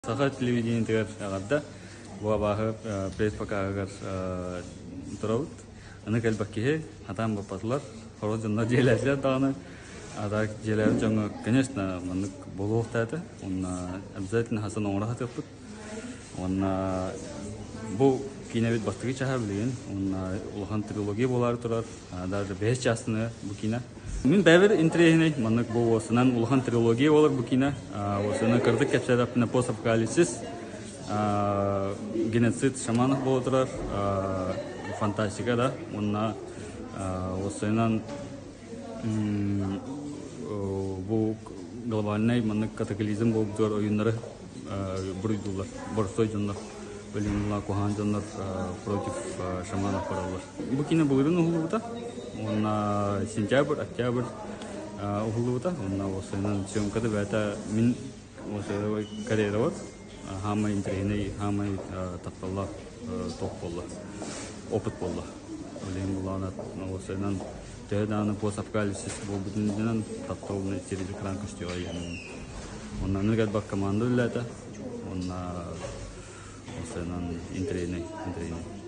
Саха телевидениетыгар эҕэрдэ. Бу абааһы пресс-покаһыгар турабыт. Аны кэлбэт киһи, хатаан баппатылар. Хорос дьоннор дьиэлээтилэр даҕаны. А так дьиэлээбит дьоҥҥо, конечно, маннык буолуохтаа этэ. Уонна обязательно хасан оҥоро сатыахпыт. Уонна бу киинэбит бастакы чаһа билигин. Уонна улахан трилогия буолаары турар. Даже бэһис чаастыны бу киинэ. Мин бэйэбэр интэриэһинэй, маннык бу уосунан улахан трилогия буолар бу киинэ. Уосунан кырдык кэпсээтэхпинэ постапокалипсис, геноцид шаманов буола турар, фантастика да, уонна уосунан бу глобальнай маннык катаклизм буолбутугар ойууннары буруйдууллар, боростуой дьоннор, өлүмүлла куһаҕан дьоннор против шаманов бараллар. Бу киинэ былырыын уһуллубута уонна сентябрь, октябрь уһуллубута. Уонна уопсайынан съемката бэйэтэ мин карьерабар хаамай интэриэһинэй, хаамай тапталлаах туох буолла, опыт буолла. Билигин булаана уопсайынан төһө даҕаны постапокалипсис буолбутун үрдүнэн таптал через экран көстүөҕэ диэн. Уонна аныгы элбэх команда үлэлээтэ. Уонна уопсайынан интэриэһинэй, интэриэһинэй.